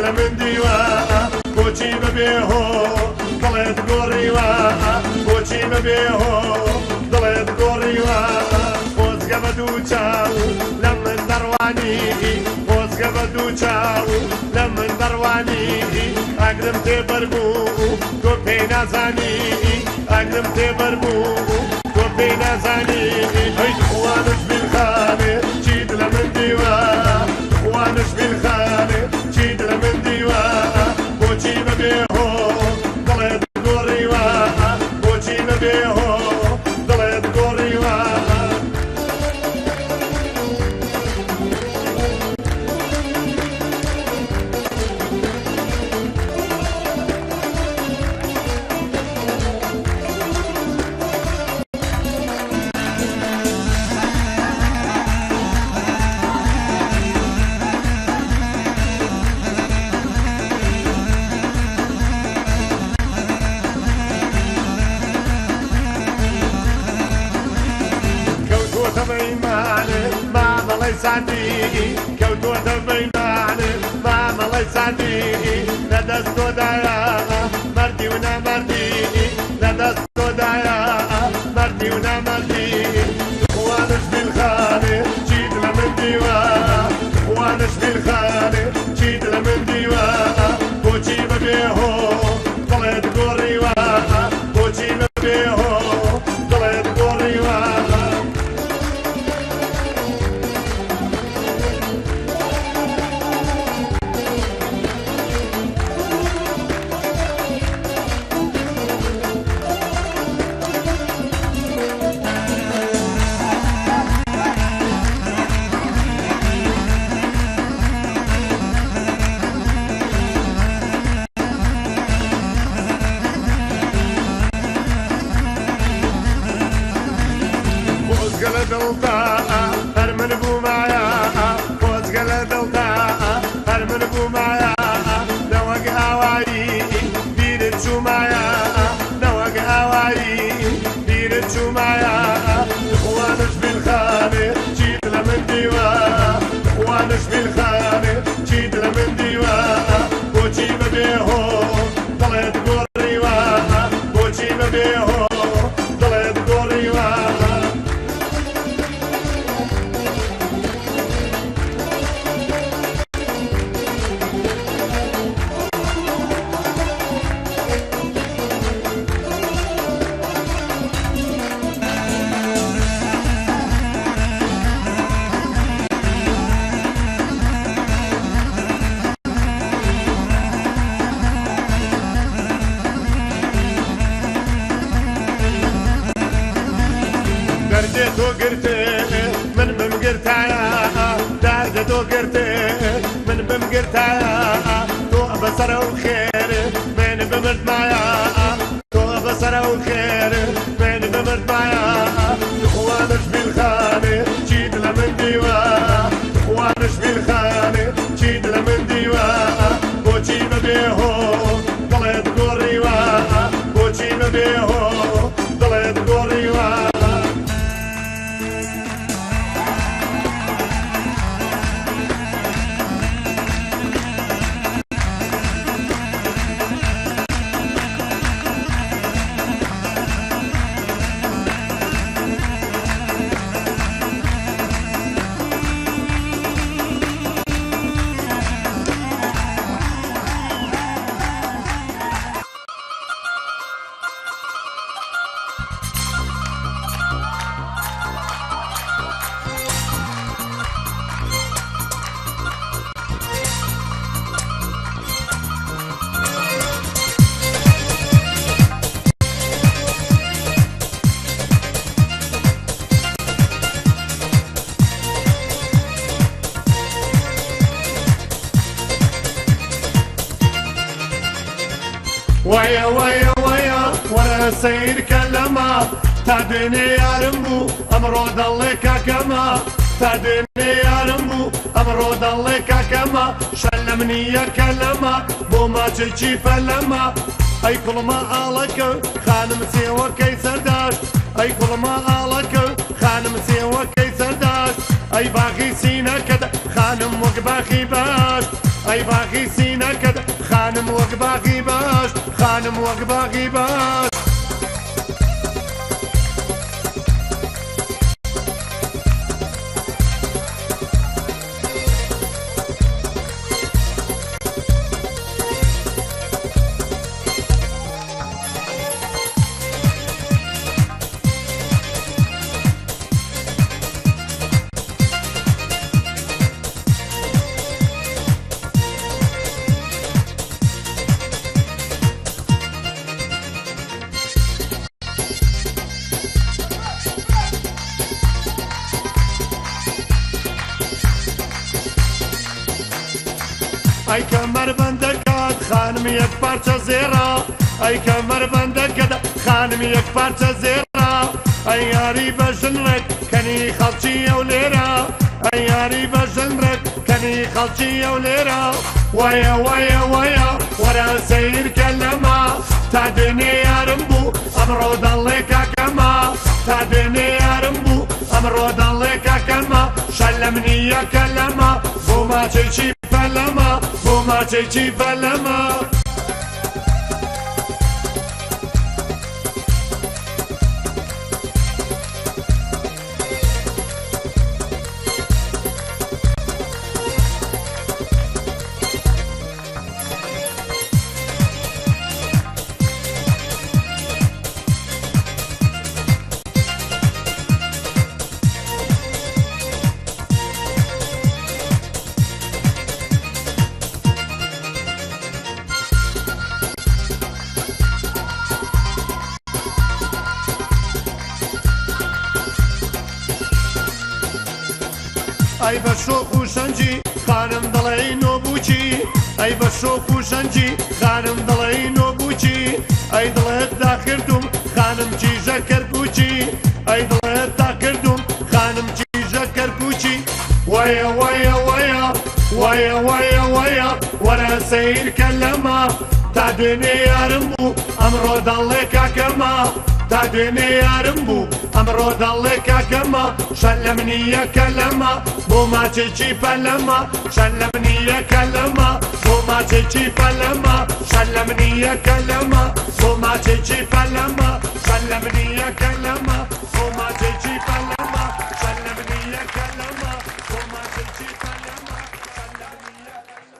لە من دیوە بۆچی بەبێ هۆ دڵێت گۆڕیوە بۆچی بەبێ هۆ دڵێت گۆڕیوە خۆزگە بە دوو چاو لە من دەڕوانی خۆزگە بە دوو چاو لە من دەڕوانی ئاگرم تێبەر بوو تۆ پێی نازانی ئاگرم تێبەر بوو تۆ پێی نازانی ئەی خوانش بیرخانێ چیت لە من دیوە خوانش بیرخانێ چیت لە من دیوە بۆچی بەبێ هۆ دڵێت گۆڕیوە بۆچی بەبێ هۆ دڵێت گۆڕیوە. کەوتووەتە بەیمانێ مامەڵەی ساندی کەوتووەتە بەیمانێ مامەڵەی ساندی لە دەست تۆدایە مەردی و نامەردی لە دەست تۆدایە مەردی و نامەردی خوانش بیرخانێ چیت لە من دیوە خوانش بیرخانێ چیت لە من دیوە بۆچی بەبێ هۆ دڵێت گۆڕیوە بۆچی بەبێ هۆ دڵێت گۆڕیوە. خۆزگە لە دڵدا هەر من بوومایە خۆزگە لە دڵدا هەر من بوومایە نەوەک ئاوایی بیرت چوومایە نەوەک ئاوایی بیرت چوومایە خوانش بیرخانێ چیت لە من دیوە خوانش بیرخانێ چیت لە من دیوە بۆچی بەبێ هۆ دڵێت گۆڕیوە بۆچی بەبێ هۆ دڵێت گۆڕیوە. دەردێ تۆ گرتێ من بمگرتایە دەردە تۆ گرتێ من بمگرتایە تۆ بەسەرە و خێر من بمردمایە تۆ بەسەرە و خێر من بمردمایە خوانش بیرخانێ چیت لە من دیوە خوانش بیرخانێ چیت لە من دیوە بۆچی بەبێ هۆ دڵێت گۆڕیوە بۆچی بەبێ هۆ دڵێت گۆڕیوە. وەیە وەیە وەیە وەرە سەیر کە لەما تا دوێنێ یارم بوو ئەمڕۆ دەڵێ کاکەمە تا دوێنێ یارم بوو ئەمڕۆ دەڵێ کاکەمە شەل لە منیە کە لەما بۆ ماچێکی فەلەمە ئەی کوڵمە ئاڵەکە خانم سێوەکەی سەرداشت ئەی کوڵمە ئاڵەکە خانم سێوەکەی سەرداشت ئەی باخی سینەکەت خانم وەک باخی باش ئەی باخی سینەکەت. خانم وەک باغی باش، خانم وەک باغی باش. ئەی کەمەربەندەکەت خانم یەک پارچە زێڕە، ئەی کەمەربەندەکەت خانم یەک پارچە زێڕە، ئەی یاری بە ژن ڕێک کەنی خەڵکی ئەو لێرە، ئەی یاری بە ژن ڕێک کەنی خەڵکی ئەو لێرە. وایە وایە وایە وەرە سەیر کە لەمە، تا دوێنێ یارم بوو ئەمڕۆ دەڵێ کاکەمە، تا دوێنێ یارم بوو ئەمڕۆ دەڵێ کاکەمە، شەلەم نییە کە لەمە بۆ ماچێکی پەلەمە، بۆ ماچێکی پەلەمە. ئەی بە شۆخ و شەنجی خانم دەڵێی نۆبووچی، ئەی بە شۆخ و شەنجی خانم دەڵێی نۆبووچی، ئەی دڵێت داکردوم خانم کیژە کەرکوچی، ئەی دڵێت داکردوم خانم کیژە کەرکوچی. وایە وایە وایە وایە وایە وایە وەرە سەیر کە لەمە، تا دوێنێ یارم بوو ئەمڕۆ دەڵێ کاکەمە، تا دوێنێ یارم بوو ئەمڕۆ دەڵێ کاکەمە، شەلەم نییە کە لەمە بۆ ماچێکی پەلەمە، شەلەم نییە کە لەمە بۆ ماچێکی پەلەمە، شەلەم نییە کە لەمە.